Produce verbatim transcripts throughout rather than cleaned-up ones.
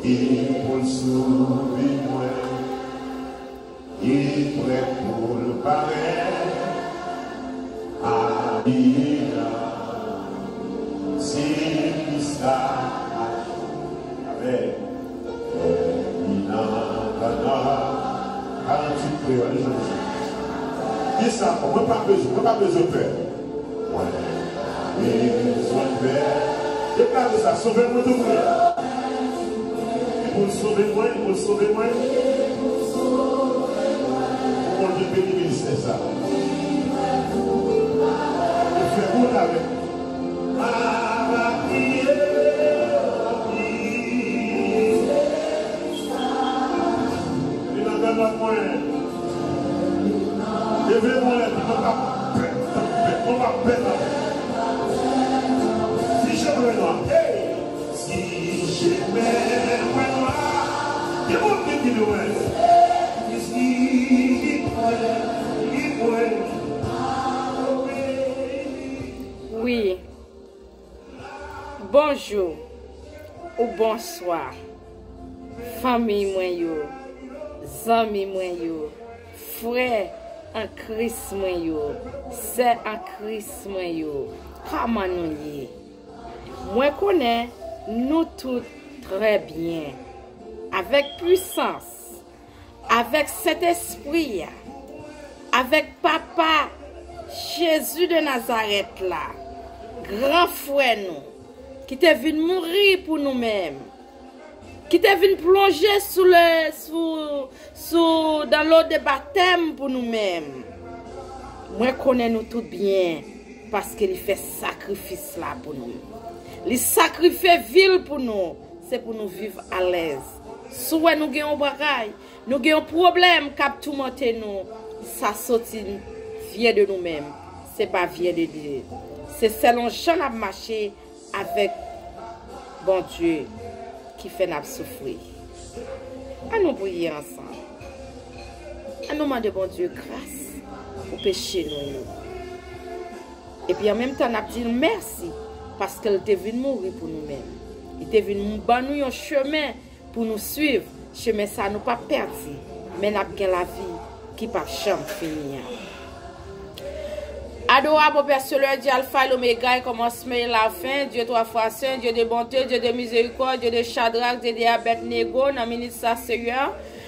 Li pou l sove mwen, li prè pou l parèt. Abiye la, se Kris la. Amèn. Li nan kana karant uit kreyòl, li chante. Di sa, mwen pa bezwen, mwen pa bezwen pè. Mwen pa bezwen pè. Deklare sa, sove mwen touprè. Li pou l sove mwen, li pou l sove mwen. Pou Bondye beni ministè sa. E fè wout avèk. Mwen va priye anpil. Li nan gannòt mwen. Leve mwen, mwen pa pè, mwen pa pè, mwen pa pè, non. Si chemen nwa, hey! Si chemen mwen nwa, ki moun ki di nou mwen? Ki si li mwen, li mwen. Wi. Bonjou ou bonswa, fanmi mwen yo, zanmi mwen yo, frè an Kris mwen yo, sè an Kris mwen yo, kòman nou ye? Mwen konnen nou tout trè byen, avèk pwisans, avèk Sentespri a, avèk Papa Jezi de Nazarèt la, gran frè nou, ki te vin mouri pou nou menm, ki te vin plonje sou le, sou, sou dans l'eau de baptême pou nou menm. Mwen konnen nou tout byen, paske li fè sakrifis la pou nou. Li sakrifye vi l pou nou, se pou nou viv alèz. Si w wè nou gen yon bagay, nou gen yon pwoblèm k ap toumante nou, sa soti vyen de nou menm. Se pa vyen de Dye. Se sèlon jan n ap mache avèk Bondye ki fè n ap soufri. An nou priye ansanm. An nou mande Bondye gras pou peche nou yo. Epi an menm tan, n ap di l mèsi paske l te vin mouri pou nou menm. Li te vin ban nou yon chemen pou nou swiv. Chemen sa nou p ap pèdi, men n ap gen lavi ki p ap janm fini an. Adorable Père Céleste, Dieu Alpha et l'Oméga, e kòmansman e lafen, Dye twa fwa sen, Dye de bonte, Dye de mizerikòd, Dye de Chadrak, Dye de Abèdnego, nan minit sa, Seyè,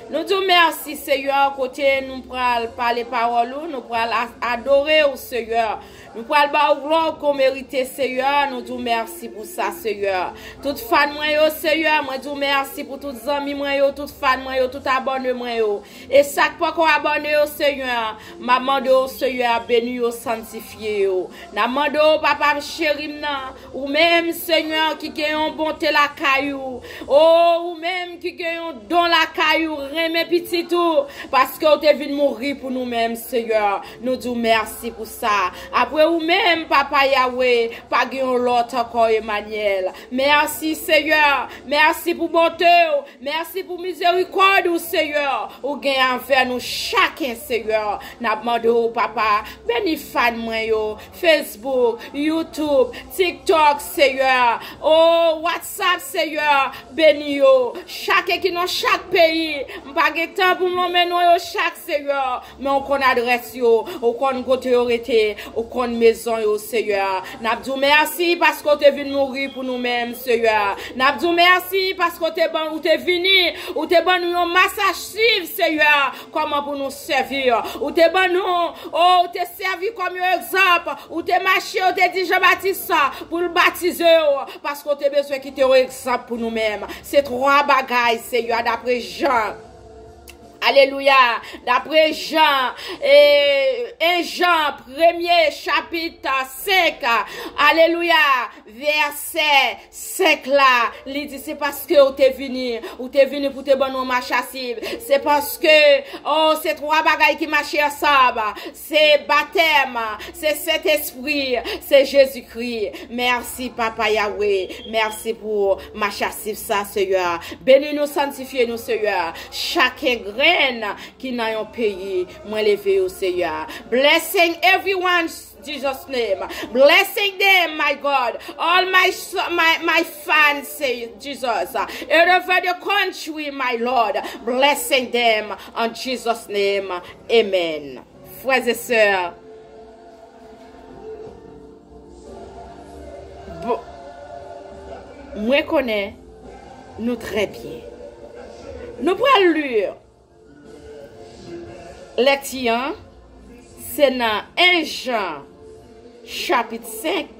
nou di w mèsi, Seyè, kote nou pral pale pawòl ou, nou pral a-, adore w, Seyè. Nou pral ba w glwa ke w merite, Seyè, nou di w mèsi pou sa, Seyè. Tout fan mwen yo, Seyè, mwen di w mèsi pou tout zanmi mwen yo, tout fan mwen yo, tout abòne mwen yo. E sa k poko abòne yo, Seyè, m ap mande w, Seyè, beni yo, sanntifye yo. N ap mande w, Papa m cheri m nan, ou menm, Seyè, ki gen yon bonte lakay ou. O, ou menm ki gen yon don lakay ou, renmen pitit ou, paske w te vin mouri pou nou menm, Seyè. Nou di w mèsi pou sa. Apre ou menm, Papa Yawe, pa gen yon lòt ankò, Emanyèl. Mèsi, Seyè. Mèsi pou bonte w. Mèsi pou mizerikòd ou, Seyè, ou gen avè nou chaken, Seyè. N ap mande w, Papa, beni fan mwen yo, Facebook, YouTube, TikTok, Seyè. O, WhatsApp, Seyè, beni yo. Chaken ki nan chak peyi, m pa gen tan pou m nonmen non yo chak, Seyè. Men ou konn adrès yo, ou konn kote yo rete, ou konn mezon yo, Seyè. N ap di w mèsi paske w te vin mouri pou nou menm, Seyè. N ap di w mèsi paske w te ban, ou te vini, ou te ban nou yon mach a swiv, Seyè, kòman pou nou sèvi. Ou te ban nou, o, ou te sèvi kòm yon egzanp. Ou te mache, ou te di Jan Batis pou l batize w, paske w te bezwen kite yon egzanp pou nou menm. Se twa bagay, Seyè, dapre Jan. Alelouya. Dapre Jan, e, en Jan, premye chapit senk. Alelouya. Vèsè senk la, li di, se paske w te vini, ou te vini pou te ban nou yon mach a swiv. Se paske, o, se twa bagay ki mache ansanm. Se batèm, se Sentespri, se Jezikri. Mèsi, Papa Yawe. Mèsi pou mach a swiv sa, Seyè. Beni nou, sanntifye nou, Seyè. Chaken grenn ki nan yon peyi. Mwen leve yo, Seyè. Blessing everyone, Jesus name. Blessing them, my God. All my, my, my fans, say Jesus. All over the country, my Lord. Blessing them in Jesus name. Amen. Frères et sœurs, bon, mwen konnen nou trè byen. Nou pral li lèti an, se nan en Jan chapit senk,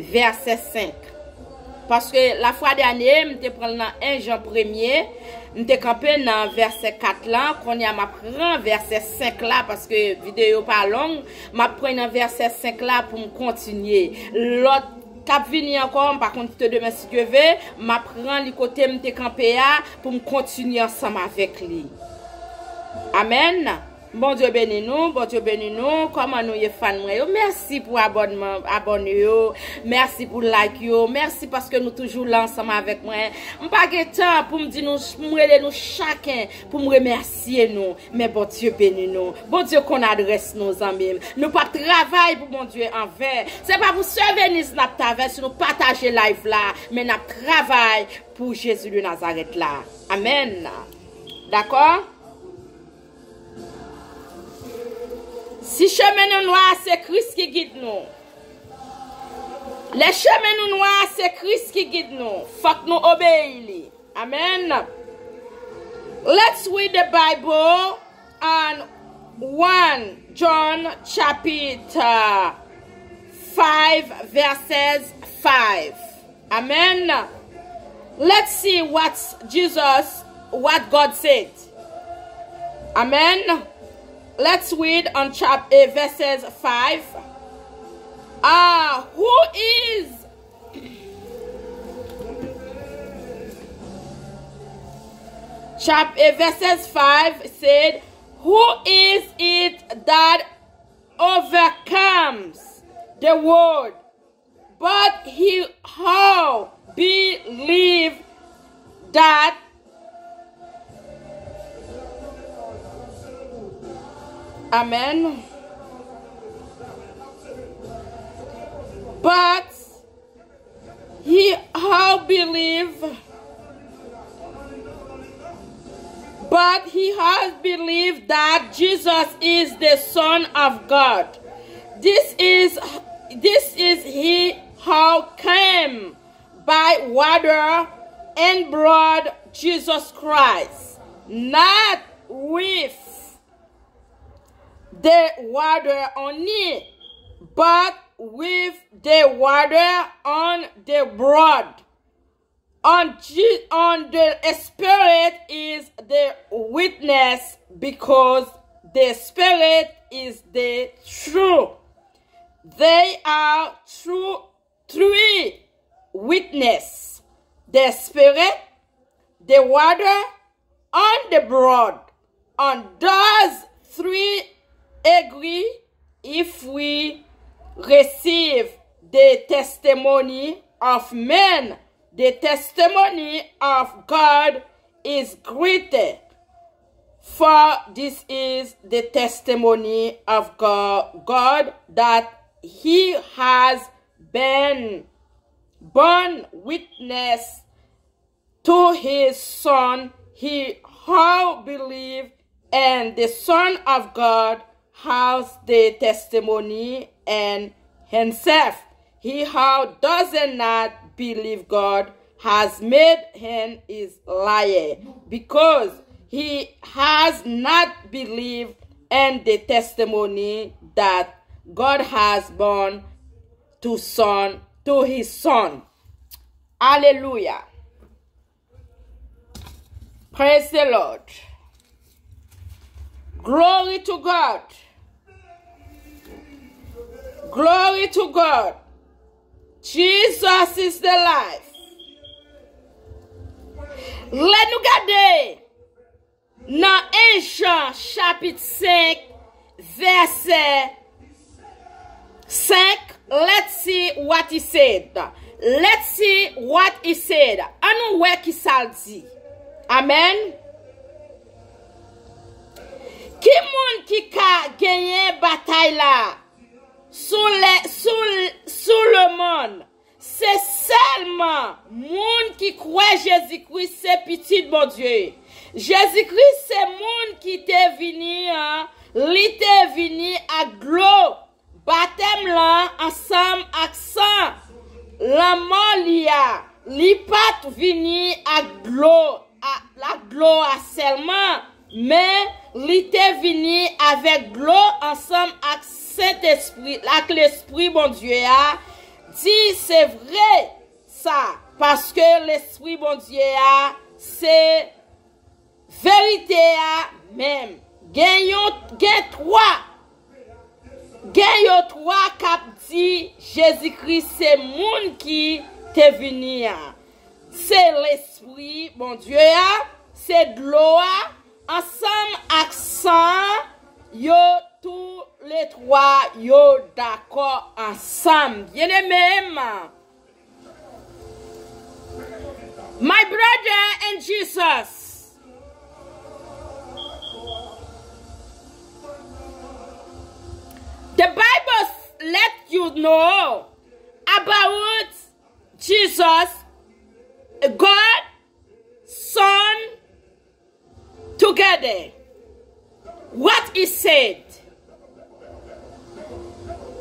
vèsè senk. Paske lafwa dènye, m te pran l nan en Jan premye, m te kanpe nan vèsè kat la, kounye a m ap pran vèsè senk la, paske videyo pa long, m ap pran nan vèsè senk la pou m kontinye. Lòt k ap vini ankò, m pa konn si se demen, si Dye ve, m ap pran li kote m te kanpe a pou m kontinye ansanm avèk li. Amèn. Bondye beni nou, Bondye beni nou. Kòman nou ye, fan mwen yo? Mèsi pou abònman, abòne yo. Mèsi pou like yo. Mèsi paske nou toujou la ansanm avèk mwen. M pa gen tan pou m di nou, m rele nou chaken pou m remèsye nou. Men Bondye beni nou. Bondye konn adrès nou, zanmi m. Nou p ap travay pou Bondye anven. Se pa pou sè Veniz n ap travay si nou pataje live la, men n ap travay pou Jezi de Nazarèt la. Amèn. Dakò? Si chemen nou nwa, se Kris ki gid nou. Lè chemen nou nwa, se Kris ki gid nou. Fòk nou obeyi li. Amen. Let's read the Bible on one John chapter five, verses five. Amen. Let's see what Jesus, what God said. Amen. Let's read on chapter verses five. Uh, who is Chapter verses five said, "Who is it that overcomes the world? But he how believe that." Amen. But he how believe, but he has believed that Jesus is the Son of God. This is this is he how came by water and blood, Jesus Christ, not with the water only, but with the water and the blood. And Je- and the Spirit is the witness, because the Spirit is the truth. They are true three witness: the Spirit, the water, and the blood. And those three agree. If we receive the testimony of men, the testimony of God is greater. For this is the testimony of God, God that he has been borne witness to his Son. He how believe in the Son of God has the testimony in himself. He how does not believe God has made him is liar, because he has not believed in the testimony that God has borne to Son to his Son. Alelouya. Praise the Lord. Glory to God. Glory to God. Jesus is the life. Lè nou gade nan en Jan chapit senk, vèsè senk, let's see what he said. Let's see what he said. An nou wè ki sa l di. Amen. Ki moun ki ka genyen batay la sou le, sou, sou lemonn? Se sèlman moun ki kwè Jezikri se Pitit Bondye. Jezikri se moun ki te vini an, li te vini ak dlo batèm lan ansanm ak san lanmò li a. Li pa t vini ak dlo a, ak dlo a sèlman, men li te vini avèk dlo ansanm ak Sentespri, ak Lespri Bondye a. Di se vre sa, paske Lespri Bondye a se verite a menm. Gen yon, gen twa, gen yo twa k ap di Jezikri se moun ki te vini a. Se Lespri Bondye a, se dlo a, ansanm ak san an, yo tou le twa yo dakò ansanm. Byeneme m, my brother in Jesus, the Bible let you know about Jesus, God, Son, together. What he said?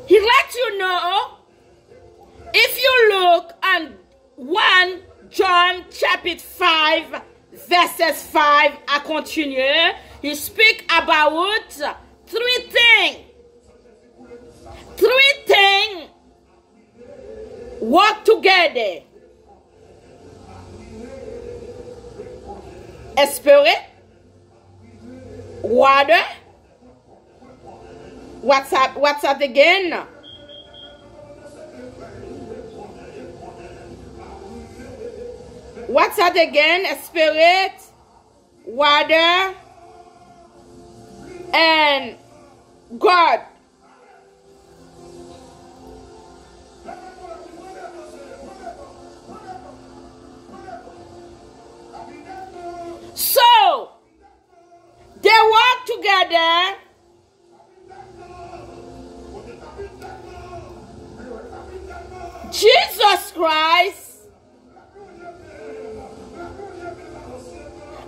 He let you know, if you look on one John chapter five, verses five, I continue, he speak about three things. Three things work together. Spirit, water, what's that, what's that again? What's that again? Spirit, water, and God. So, they work together. Jesus Christ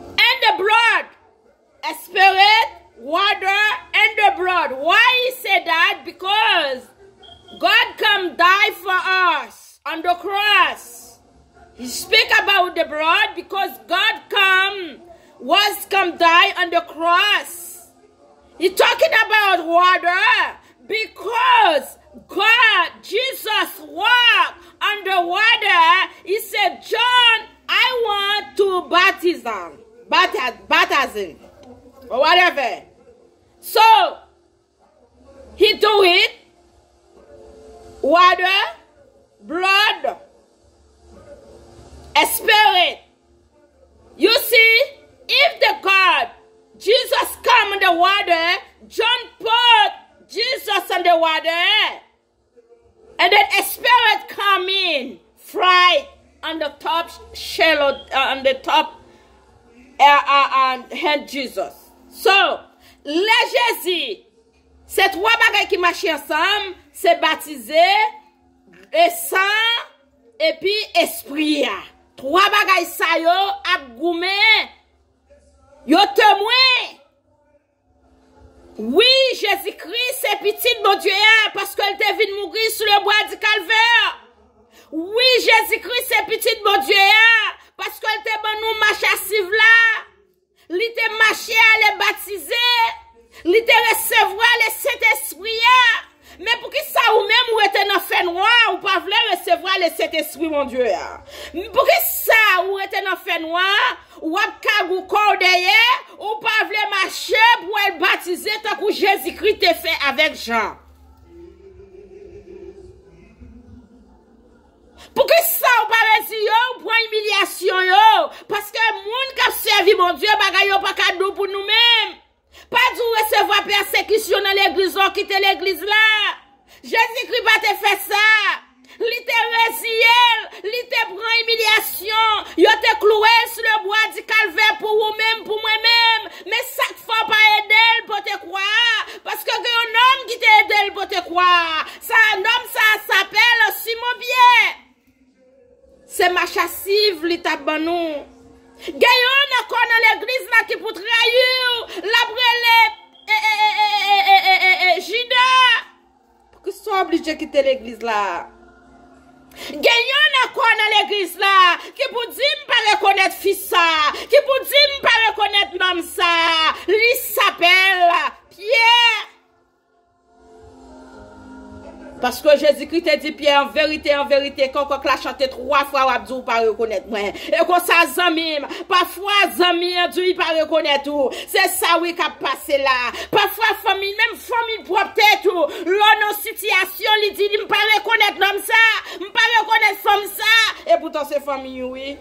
and the blood, spirit, water, and the blood. Why he said that? Because God come die for us on the cross. He speak about the blood because God come, was come die on the cross. He talking about water because God, Jesus walk on the water. He said, John, I want to baptism, baptize, baptism, or whatever. So, he do it, water, blood, spirit. You see, if the God, Jesus come on the water, John put Jesus on the water, and then a spirit come in, fly on the top shallow, uh, on the top, uh, uh, uh, hand Jesus. So, lè Jezi, se twa bagay ki mache ansanm, se batize, e san, epi espri a. Twa bagay sa yo ap goumen. Yo temwen. Wi, Jezikri se pitit Bondye a, paske l te vin mouri sou le bwa di Kalvè. Wi, Jezikri se pitit Bondye a, paske l te ban nou mach a swiv la. Li te mache ale batize. Li te resevwa le Sentespri a. Men poukisa ou menm ou rete nan fènwa, ou pa vle resevwa le Sentespri Bondye a? Poukisa ou rete nan fènwa, w ap kagou kò w dèyè, ou pa vle mache pou w al batize tankou Jezikri te fè avèk Jan? Poukisa ou pa reziye w pran imilyasyon yo? Paske moun k ap sèvi Bondye, bagay yo pa ka dou pou nou menm. Pa di w resevwa pèsekisyon nan legliz la, w kite legliz la. Jezikri pa te fè sa. Li te reziye l, li te pran imilyasyon. Yo te klouwe l sou le bwa di Kalvè pou ou menm, pou mwen menm. Men sa k fè w pa ede l pote Siv li t ap ban nou. Gen youn ankò nan legliz la ki pou trayi w. L ap rele, e, e, e, e, e, e, e, e, e, Jida. Poukisa w oblije kite legliz la? Gen youn ankò nan legliz la ki pou di m pa rekonèt fi sa, ki pou di m pa rekonèt nonm sa. Li sapèl Pyè. Paske Jezikri te di Pyè, an verite, an verite, kan kòk la chante twa fwa, w ap di w pa rekonèt mwen. E konsa, zanmi m, pafwa zanmi an di w li pa rekonèt ou. Se sa wi k ap pase la. Pafwa fanmi, menm fanmi pwòp tèt ou, lè w nan sitiyasyon, li di li m pa rekonèt nonm sa, m pa rekonèt fanm sa. E poutan se fanmi w wi.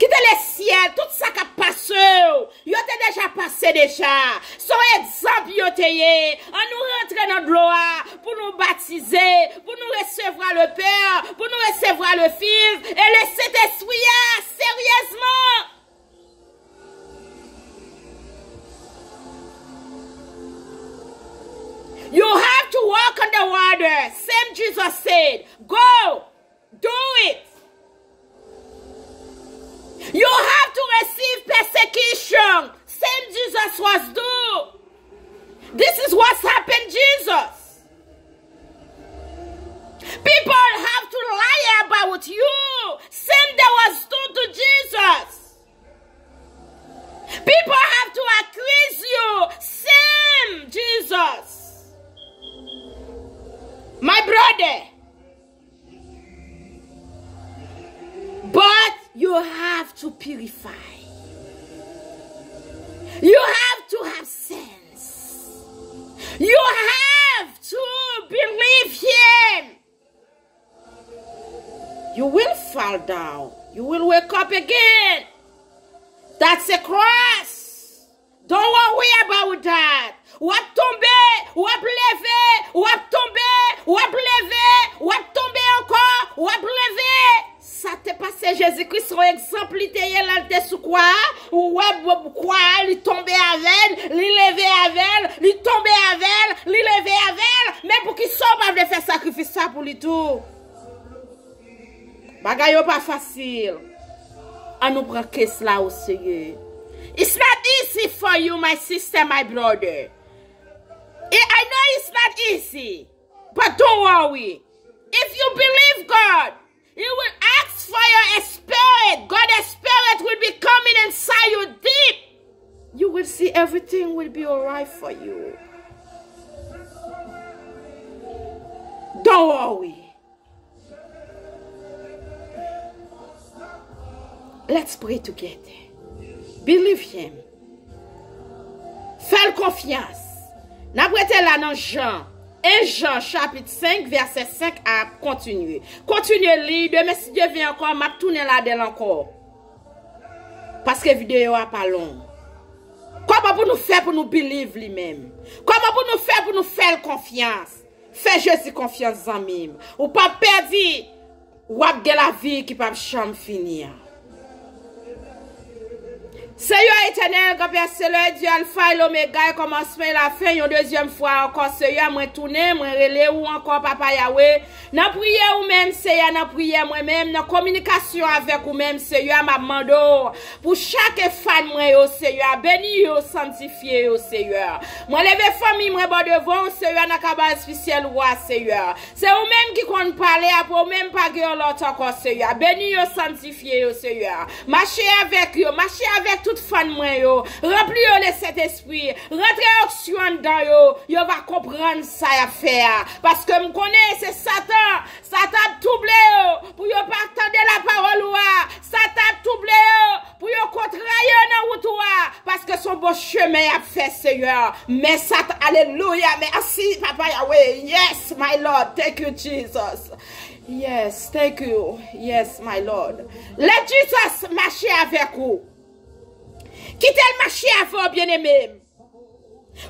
Kite lesyèl, tout sa k ap pase w, yo te deja pase deja. Se yon egzanp yo te ye. Ann nou rantre nan dlo a pou nou batize, pou nou resevwa le Pè, pou nou resevwa le Fis e le Sentespri a seryezman. You have to walk on the water. Same Jesus said, go, do it. You have to receive persecution. Same Jesus was do. This is what's happened Jesus. People have to lie about you. Same they was do to Jesus. People have to accuse you. Same Jesus. My brother, but you have to purify. You have to have sense. You have to believe him. You will fall down. You will wake up again. That's a cross. Don't worry about that. W ap tonbe, w ap leve, w ap tonbe, w ap leve, w ap tonbe ankò, w ap leve. Sa te pase Jezikri se yon egzanp li te ye lè l te sou kwa a. Ou wè kwa a, li tonbe avè l, li leve avè l, li tonbe avè l, li leve avè l. Men poukisa w pa vle fè sakrifis sa pou li tou? Bagay yo pa fasil. Ann nou pran case la o serye. It's not easy for you, my sister, my brother. I, I know it's not easy, but don't worry. If you believe God, you will ask for your spirit. God's spirit will be coming inside you deep. You will see everything will be alright for you. Don't worry. Let's pray together. Believe him. Fè l konfyans. N ap rete la nan Jan. En Jan chapit senk vèsè senk a kontinye. Kontinye li. Demen si Dye vle ankò, m ap tounen ladan l ankò. Paske videyo a pa long. Kòman pou nou fè pou nou believe li menm? Kòman pou nou fè pou nou fè l konfyans? Fè Jezi konfyans, zanmi m. Ou p ap pèdi. W ap gen lavi ki p ap janm fini an. Senyè Etènèl, Granpè Selès, Dye Alfa e Lomega, e kòmansman e lafen, yon dezyèm fwa ankò, Senyè, mwen tounen, mwen rele ou ankò, Papa Yawe. Nan priyè ou menm, Senyè, nan priyè mwen menm, nan kominikasyon avèk ou menm, Senyè, m ap mande w pou chak fan mwen yo, Senyè, beni yo, sanktifye yo, Senyè. Mwen leve fanmi mwen bò devan w, Senyè, nan kaba espesyèl ou a, Senyè. Se ou menm ki konn pale, apre ou menm pa gen yon lòt ankò, Senyè. Beni yo, sanktifye yo, Senyè. Mache avèk yo, mache avèk tout fan mwen yo. Ranpli yo de Sentespri. Rantre onksyon anndan yo. Yo va konprann sa y ap fè a. Paske m konnen se Satan. Satan ap touble yo pou yo pa tande lapawòl ou a. Satan ap touble yo pou yo kontrè yo nan wout ou a, paske se yon bon chemen y ap fè, Senyè. Men Satan, alelouya, mèsi, Papa Yahweh. Yes, my Lord. Thank you, Jesus. Yes, thank you. Yes, my Lord. Let Jesus mache avèk ou. Kite l mache avè w, byeneme m.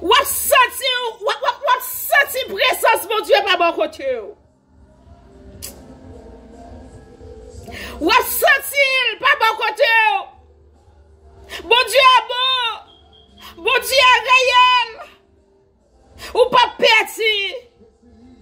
W ap santi, w ap, w ap, w ap santi prezans Bondye pa bò kote w. W ap santi l pa bò kote w. Bondye a bon. Bondye a reyèl. Ou p ap pèdi.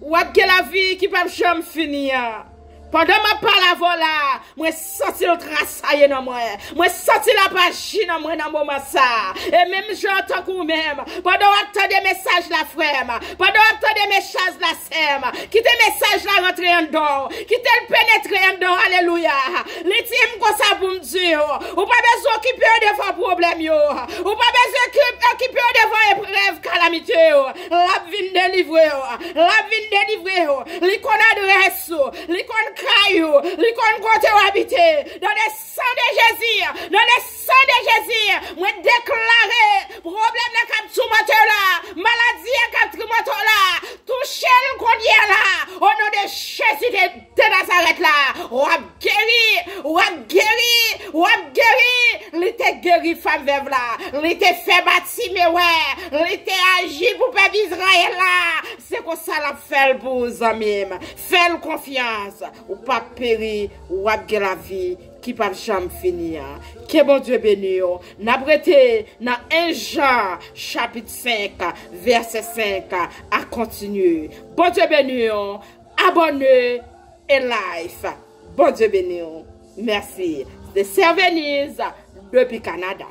W ap gen lavi ki p ap janm fini an. Pandan m ap pale avè w la, mwen santi l trasaye nan mwen. Mwen santi l ap aji nan mwen nan moman sa. E menm jan tankou ou menm, pandan w ap tande mesaj la, frè m, pandan w ap tande mesaj la, sè m, kite mesaj la rantre anndan w. Kite l penetre anndan w. Alelouya. Li di m konsa pou m di w, ou pa bezwen okipe w devan pwoblèm yo. Ou pa bezwen ki- okipe w devan eprèv, kalamite yo. L ap vin delivre w. L ap vin delivre w. Li konn adrès ou. Li konn kay ou. Li konn kote w abite. Dans le sang de Jésus, dans le sang de Jésus, mwen deklare pwoblèm nan k ap toumante w la, maladi an k ap toumante w la, touche l kounye a la, o non de Jezi de, de Nazarèt la, w ap geri, w ap geri, w ap geri. Li te geri fanm vèv la, li te fè Batime wè, li te aji pou pèp Izrayèl la. Se konsa l ap fè l pou ou, zanmi m. Fè l konfyans. Ou p ap peri, w ap gen lavi ki p ap janm fini an. Ke Bondye beni w. N ap rete nan en Jan chapit senk, vèsè senk a kontinye. Bondye beni w. Abòne e like. Bondye beni w. Mèsi. Se Sè Veniz depi Kanada.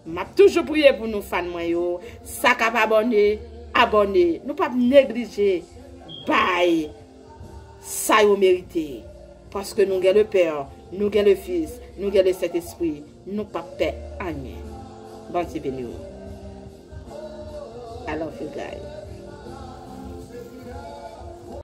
M ap toujou priye pou nou, fan mwen yo. Sa k ap abòne, abòne. Nou p ap neglije bay sa yo merite. Paske nou gen le Pè, nou gen le Fis, nou gen le Sentespri. Nou p ap pè anyen. Bondye beni w. I love you guys.